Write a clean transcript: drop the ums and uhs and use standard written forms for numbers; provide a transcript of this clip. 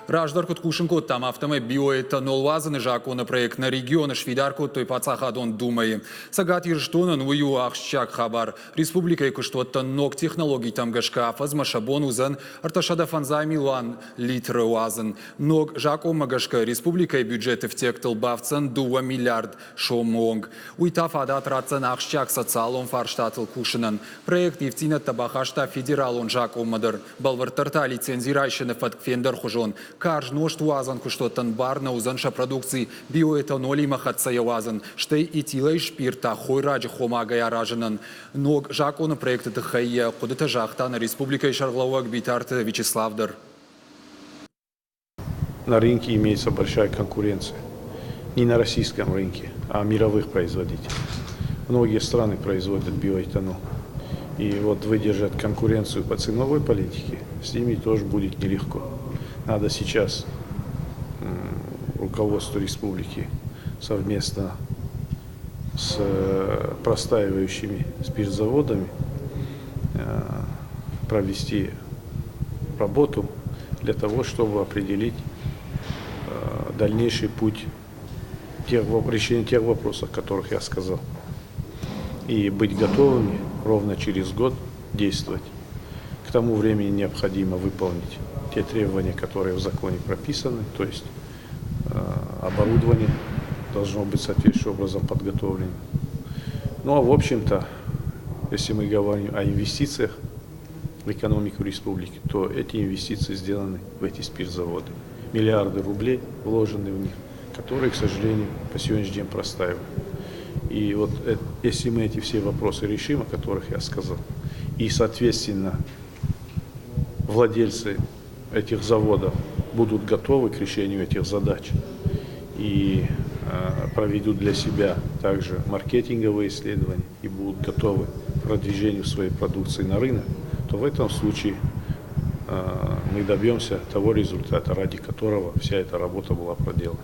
Раздӕр куыд хъусын кодтам, афтӕмӕй биоэтанол уадзыны закъоны проект нӕ регионы сфидар кодтой Паддзахадон Думӕйы. Цӕгат Ирыстонӕн уый у ахсджиаг хабар. Республикӕйы куыстуӕттӕн ног технологитӕм гӕсгӕ афӕдзмӕ сӕ бон уыдзӕн 305 милуан литры уадзын. Ног закъонмӕ гӕсгӕ республикӕйы бюджеты ӕфтиӕгтыл бафтдзӕн 2 миллиард сомы онг. Уый та фадат ратдзӕн ахсджиаг социалон фарстатыл кусынӕн. Проект ивддзинӕдтӕ бахаста федералон закъонмӕ дӕр. Бӕлвырддӕр та лицензи райсыны фӕтк фендӕрхуызон. Карз нозт уадзӕн куыстуӕттӕн бар нӕ уыдзӕн сӕ продукци биоэтанолимӕ хӕццӕйӕ уадзын, стӕй этилӕй спъирт та хойраджы хомагӕй аразынӕн. Ног закъоны проекты тыххӕй йӕ хъуыдытӕ загъта нӕ республикӕйы сӕргълӕууӕг Битарты Вячеслав дӕр. На рынке имеется большая конкуренция. Не на российском рынке, а мировых производителей. Многие страны производят биоэтанол. И вот выдержать конкуренцию по ценовой политике с ними тоже будет нелегко. Надо сейчас руководству республики совместно с простаивающими спиртзаводами провести работу для того, чтобы определить дальнейший путь тех, решения тех вопросов, о которых я сказал. И быть готовыми ровно через год действовать. К тому времени необходимо выполнить те требования, которые в законе прописаны, то есть оборудование должно быть соответствующим образом подготовлено. Ну а в общем-то, если мы говорим о инвестициях в экономику республики, то эти инвестиции сделаны в эти спиртзаводы. Миллиарды рублей вложены в них, которые, к сожалению, по сегодняшний день простаивают. И вот если мы эти все вопросы решим, о которых я сказал, и, соответственно, владельцы этих заводов будут готовы к решению этих задач и проведут для себя также маркетинговые исследования и будут готовы к продвижению своей продукции на рынок, то в этом случае мы добьемся того результата, ради которого вся эта работа была проделана.